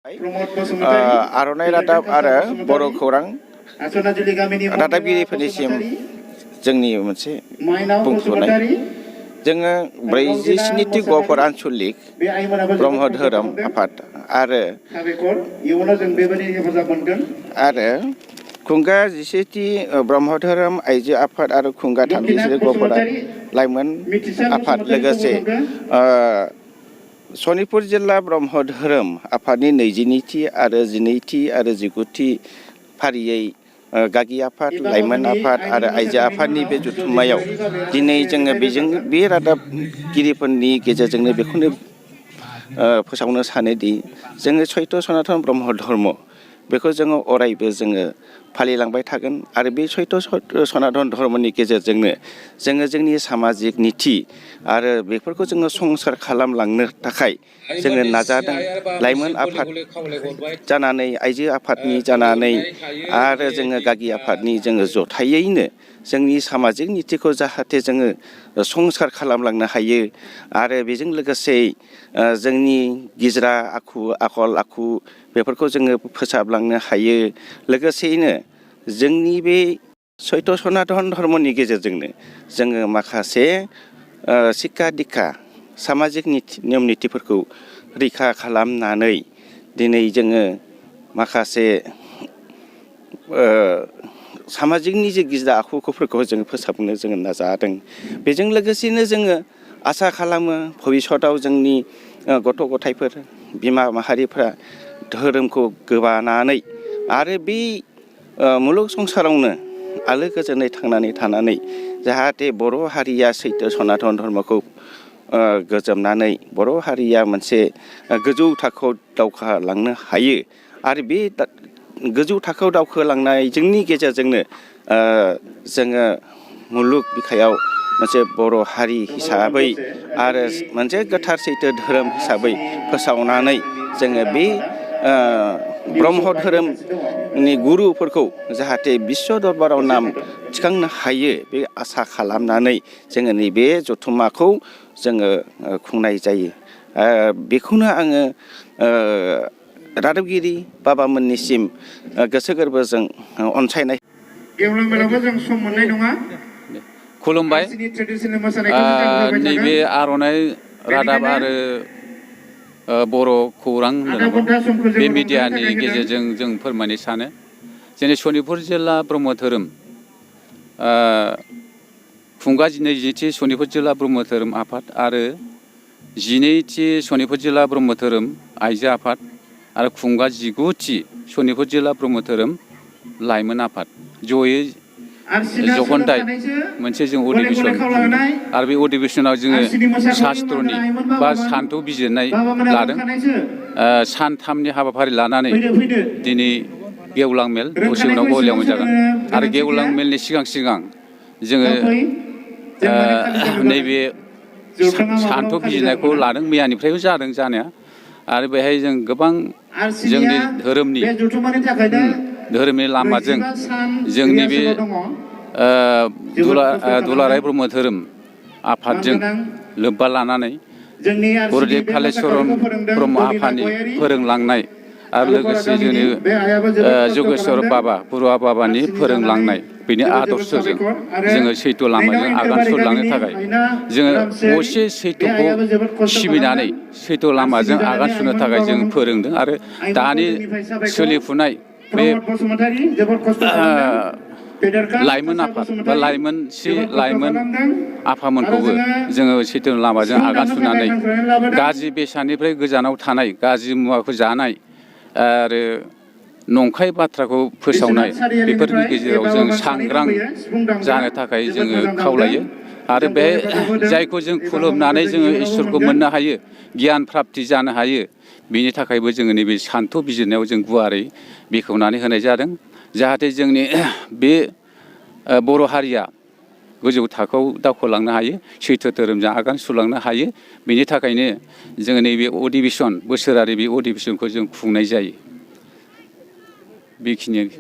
आर'नाइ रादाब आरो बर' खौरां रादाबगिरिफोरनिसिम जोंनि मोनसे बुंफुरनाय जोङो 47थि गफुर आन्सलिक ब्रह्म धोरोम आफाद आरो खुंगा 11थि ब्रह्म धोरोम आइजो आफाद आरो खुंगा 33 गफुर लाइमोन आफाद लोगोसे सनितपुर जिल्ला ब्रह्म धोरोम आफादनि 22थि आरो 12थि आरो 19थि फारियै गागि आफाद लाइमोन आफाद आरो आइजो आफादनि बे जथुम्मायाव दिनै जोङो बे रादाबगिरिफोरनि गेजेरजोंनो बेखौनो फोसावनो सानोदि जोङो सैत्य सनातन ब्रह्म धर्म बेखौ जोङो अरायबो जोङो फालिलांबाय थागोन आरो बे सैत्य सनातन धर्मनि गेजेरजोंनो जोङो जोंनि सामाजिक नीति आरो बेफोरखौ जोङो संसार खालामलांनो थाखाय जोङो नाजादों लाइमोन आफाद जानानै आइजो आफादनि जानानै आरो जोङो गागि आफादनि जोङो जथायैनो जोंनि सामाजिक नीतिखौ जाहाथे जोङो संसार खालामलांनो हायो आरो बेजों लोगोसे जोंनि गिज्रा आखल आखु बेफोरखौ जोङो फोसाबलांनो हायो लोगोसेयैनो जोंनि बे सैत्य सनातन धर्मनि गेजेरजोंनो जोङो माखासे शिक्षा दीक्षा सामाजिक नियम नीतिफोरखौ रैखा खालामनानै दिनै जोङो माखासे सामाजिकनि जे गिज्रा आखुफोरखौ जोङो फोसाबनो जोङो नाजादों बेजों लोगोसेनो जोङो आसा खालामो भबिष्यतआव जोंनि गथ' गथायफोर बिमा माहारिफ्रा धोरोमखौ गोबानानै आरो बे मुलुग संसारावनो आलो गोजोनै थांनानै थानानै जाहाथे बर' हारिया सैत्य सनातन धर्मखौ गोजोमनानै बर' हारिया मोनसे गोजौ थाखोआव दावखोलांनो हायो आरो बे गोजौ थाखोआव दावखोलांनायजोंनि गेजेरजोंनो जोङो मुलुग बिखायाव मोनसे बर' हारि हिसाबै आरो मोनसे गोथार सैथो धोरोम हिसाबै फोसावनानै जोङो बे ब्रह्म धोरोमनि गुरुफोरखौ जाहाथे बिश्व दरबाराव नाम थिखांनो हायो बे आसा खालामनानै जोङो नैबे जथुम्माखौ जोङो खुंनाय जायो बेखौनो आङो रादाबगिरि बाबामोननिसिम गोसो गोरबोजों अनसायनाय गेवलां मेलावबो जों सम मोननाय नङा खुलुमबाय नैबे आर'नाइ रादाब आरो बर' खौरां बे मिडियानि गेजेरजों जों फोरमायनो सानो जोंनि सनितपुर जिल्ला ब्रह्म धोरोम खुंगा 22थि सनितपुर जिल्ला ब्रह्म धोरोम आफाद आरो 12थि सनितपुर जिल्ला ब्रह्म धोरोम आइजो आफाद आरो खुंगा 19थि सनितपुर जिल्ला ब्रह्म धोरोम लाइमोन आफाद जयै जखनथाय मोनसे जों अधिबेसन आरो बे अधिबेसनाव जोङो शास्त्रनि बा सान्थौ बिजिरनाय लादों सानथामनि हाबाफारि लानानै दिनै गेवलां मेल दसे उनाव गलियावनो जागोन आरो गेवलां मेलनि सिगां जोङो नैबे सान्थौ बिजिरनायखौ लादों मैयानिफ्रायबो जादों जानाया आरो बेहाय जों गोबां जोंनि धोरोमनि लामाजों जोंनि बे दुलाराय ब्रह्म धोरोम आफादजों लोब्बा लानानै गुरुदेब कालिचरन ब्रह्म आफानि फोरोंलांनाय आरो लोगोसे जोंनि जगेश्वर बाबा बरुवा बाबानि फोरोंलांनाय बेनि आदर्शजों जोङो सैथो लामाजों आगान सुरलांनो थाखाय जोङो असे सैथोखौ सिबिनानै सैथो लामाजों आगान सुरनो थाखाय जों फोरोंदों आरो दानि सोलिफुनाय बे लाइमोन आफाद बा लाइमोन आफामोनखौबो जोङो सैथो लामाजों आगान सुरनानै गाज्रि बेसादनिफ्राय गोजानाव थानाय गाज्रि मुवाखौ जानाय आरो नंखाय बाथ्राखौ फोसावनाय बेफोरनि गेजेराव जों सांग्रां जानो थाखाय जोङो खावलायो आरो बे जायखौ जों खुलुमनानै जोङो इसोरखौ मोननो हायो गियान प्राप्ति जानो हायो बिनि थाखायबो जोङो नैबे सान्थौ बिजिरनायाव जों गुवारै बेखेवनानै होनाय जादों जाहाथे जोंनि बे बर' हारिया गोजौ थाखोआव दावखोलांनो हायो सैथो धोरोमजों आगान सुरलांनो हायो बेनि थाखायनो जोङो नैबे अधिबेसन बोसोरारि बे अधिबेसनखौ जों खुंनाय जायो बेखिनियानो